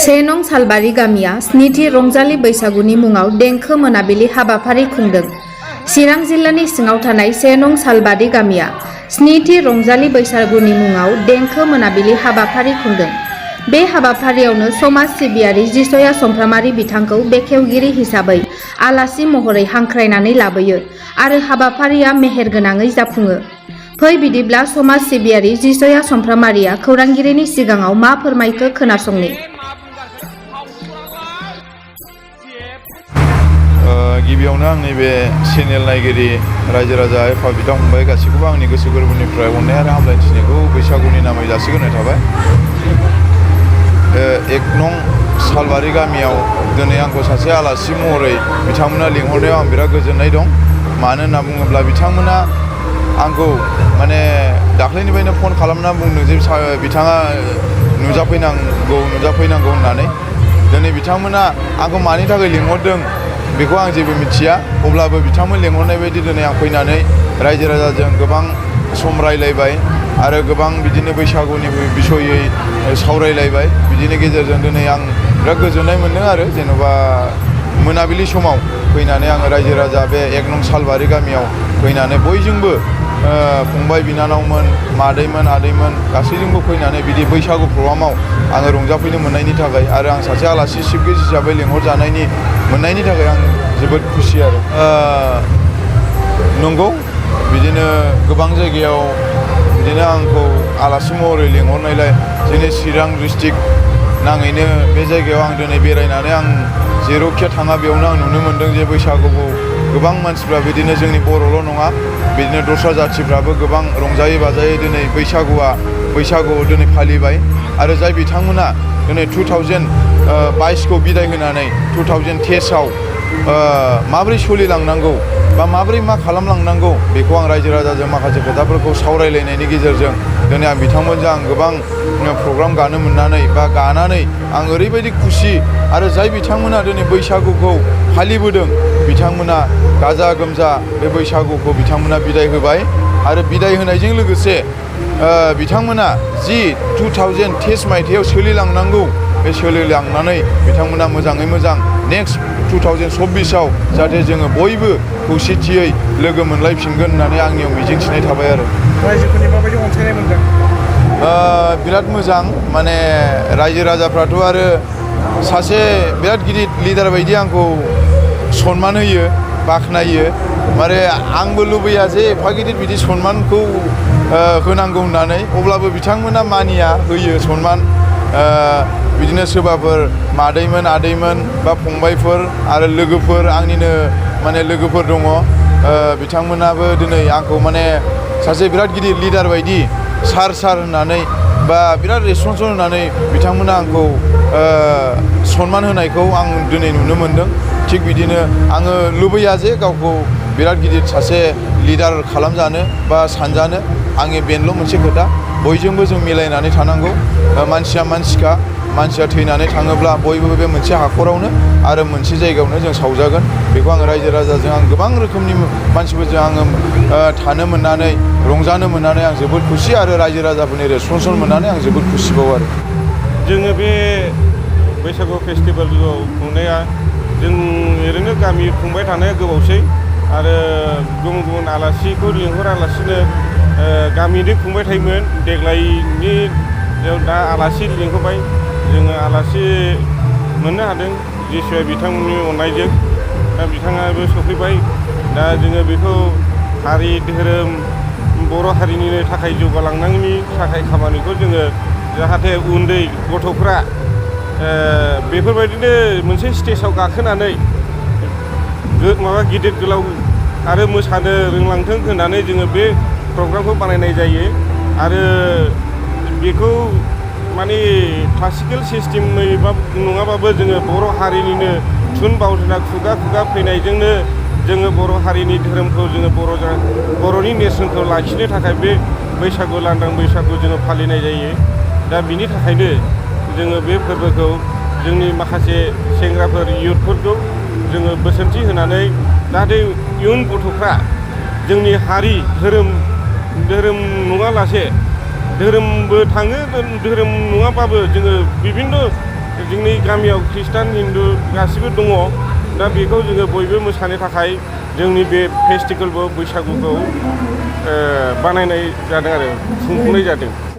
सेनं सालबारि गामिया स्निथि रंजालि बैसागुनि मुङाव देंखो मोनाबिलि हाबाफारि खुंदों। चिरां जिल्लानि सिङाव थानाय सेनं सालबारि गामिया स्निथि रंजालि बैसागुनि मुङाव देंखो मोनाबिलि हाबाफारि खुंदों। बे हाबाफारियावनो समाज सिबियारि जिसया समफ्रामारि बिथांखौ बेखेवगिरि हिसाबै आलासि महरै हांख्रायनानै लाबोयो आरो हाबाफारिया मेहेरगोनाङै जाफुङो। फै बिदिब्ला समाज सिबियारि जिसया समफ्रामारिया खौरांगिरिनि सिगाङाव मा फोरमायखो खोनासंनि। गिबियावनो आंनि बे चेनेल नायगिरि रायजो राजा एफा बिदा फंबाय गासैखौबो आंनि गोसो गोरबोनिफ्राय अननाय आरो हामलायथिनायखौ बैसागुनि नामै जासिग्रोनाय थाबाय। 1 नं सालबारि गामियाव दिनै आंखौ सासे आलासि महरै बिथांमोना लिंहरनायाव आं बिराद गोजोननाय दं। मानो होनना बुङोब्ला बिथांमोना आंखौ माने दाख्लैनिफ्रायनो फन खालामना बुंदों जे बिथाङा नुजाफैनांगौ होननानै। दिनै बिथांमोना आंखौ मानि थाखाय लिंहरदों बेखौ आं जेबो मिथिया, अब्लाबो बिथांमोन लिंहरनाय बायदि दिनै आं फैनानै रायजो राजाजों गोबां सम रायलायबाय आरो गोबां बिदिनो बैसागुनि बिसयै सावरायलायबाय। बिदिनि गेजेरजों दिनै आं बिराद गोजोननाय मोन्दों आरो जेन'बा मोनाबिलि समाव फैनानै आङो रायजो राजा बे 1 नं सालबारि गामियाव फैनानै बयजोंबो फंबाय बिनानावमोन, मादैमोन, आदैमोन गासैजोंबो फैनानै बिदि बैसागु प्रग्रामाव आङो रंजाफैनो मोननायनि थाखाय आरो आं सासे आलासि चिफ गेस्ट हिसाबै लिंहरजानायनि मोननायनि थाखाय आं जोबोद खुसि आरो। नंगौ बिदिनो गोबां जायगायाव बिदिनो आंखौ आलासि महरै लिंहरनायलाय जोंनि चिरां डिस्ट्रिक्ट नाङैनो बे जायगायाव आं दिनै बेरायनानै आं जेरावखि थाङा बेयावनो आं नुनो मोन्दों जे बैसागुखौ गोबां मानसिफ्रा बिदिनो जोंनि बर'ल' नङा बिदिनो दस्रा जाथिफ्राबो गोबां रंजायै बाजायै दिनै बैसागुआव दिनै फालिबाय आरो जाय बिथांमोना दिनै 2022खौ बिदाय होनानै 2023आव माबोरै सोलिलांनांगौ बा माबोरै मा खालामलांनांगौ बेखौ आं रायजो राजाजों माखासे खोथाफोरखौ सावरायलायनायनि गेजेरजों दिनै आं बिथांमोनजों आं गोबां प्रग्राम गानो मोननानै बा गानानै आं ओरैबायदि खुसि आरो जाय बिथांमोना दिनै बैसागुखौ फालिबोदों बिथांमोना गाजा गोमजा बे बैसागुखौ बिथांमोना बिदाय होबाय आरो बिदाय होनायजों लोगोसे बिथांमोना जि 2023 मायथाइयाव सोलिलांनांगौ बे सोलिलांनानै बिथांमोना मोजाङै मोजां नेक्स्ट 2024आव जाहाथे जोङो बयबो खौसेथियै लोगो मोनलायफिनगोन होननानै आंनियाव मिजिंथिनाय थाबाय आरो। रायजोफोरनि माबायदि अनसायनाय मोनदों? बिराद मोजां, माने रायजो राजाफ्राथ' आरो सासे बिराद गिदिर लिडार बायदि आंखौ सनमान होयो, बाख्नायो। माने आंबो लुबैया जे एफा गिदिर बिदि सनमानखौ होनांगौ होननानै, अब्लाबो बिथांमोना मानिया, होयो सनमान। बिदिनो सोरबाफोर मादैमोन, आदैमोन बा फंबायफोर आरो लोगोफोर आंनिनो माने लोगोफोर दङ, बिथांमोनाबो दिनै आंखौ माने सासे बिराद गिदिर लिडार बायदि सार होननानै बा बिराद रेसपन्स होनानै बिथांमोना आंखौ सनमान होनायखौ आं दिनै नुनो मोन्दों। थिग बिदिनो आङो लुबैया जे गावखौ बिराद गिदिर सासे लिडार खालामजानो बा सानजानो। आंनि बेनोल' मोनसे खोथा, बयजोंबो जों मिलायनानै थानांगौ। मानसिया मानसिखा, मानसिया थैनानै थाङोब्ला बयबो बे मोनसे हाखरावनो आरो मोनसे जायगायावनो जों सावजागोन। बेखौ आङो रायजो राजाजों आं गोबां रोखोमनि मानसिफोरजों आङो थानो मोननानै रंजानो मोननानै आं जोबोद खुसि आरो रायजो राजाफोरनि रेसपन्स मोननानै आं जोबोद खुसिबाव आरो। जोङो बे बैसागु फेस्टिभेलखौ खुंनाया जों ओरैनो गामि खुंबाय थानाया गोबावसै आरो गुबुन गुबुन आलासिखौ लिंहरालासिनो गामिनि खुंबाय थायोमोन। देग्लायनि दा आलासि लिंहरबाय, जोङो आलासि मोननो हादों जिसुआ बिथांमोननि अननायजों। दा बिथाङाबो सफैबाय। दा जोङो बेखौ हारि धोरोम बर' हारिनि थाखाय जौगालांनायनि थाखाय खामानिखौ जोङो जाहाथे उन्दै गथ'फ्रा बेफोरबायदिनो मोनसे स्टेजाव गाखोनानै गिदिर गोलाव आरो मोसानो रोंलांथों होननानै जोङो बे प्रग्रामखौ बानायनाय जायो। आरो बेखौ माने क्लासिकेल सिस्टेमै नङाबाबो जोङो बर' हारिनिनो थुन बावजा खुगा फैनायजोंनो जोङो बर' हारिनि धोरोमखौ जोङो बर'नि नेरसोनखौ लाखिनो थाखाय बे बैसागु लांदां बैसागु जोङो फालिनाय जायो। दा बिनि थाखायनो जोङो बे फोरबोखौ जोंनि माखासे सेंग्राफोर इयुथफोरखौ जोङो बोसोनथि होनानै जाहाथे इयुन गथ'फ्रा जोंनि हारि धोरोम नङालासे धोरोमबो थाङो धोरोम नङाबाबो जोङो बिभिन्न जोंनि गामियाव ख्रिस्टान हिन्दु गासिबो दङ दा बेखौ जोङो बयबो मोसानो थाखाय जोंनि बे फेस्टिभेलबो बैसागुखौ बानायनाय जादों आरो खुंफुंनाय जादों।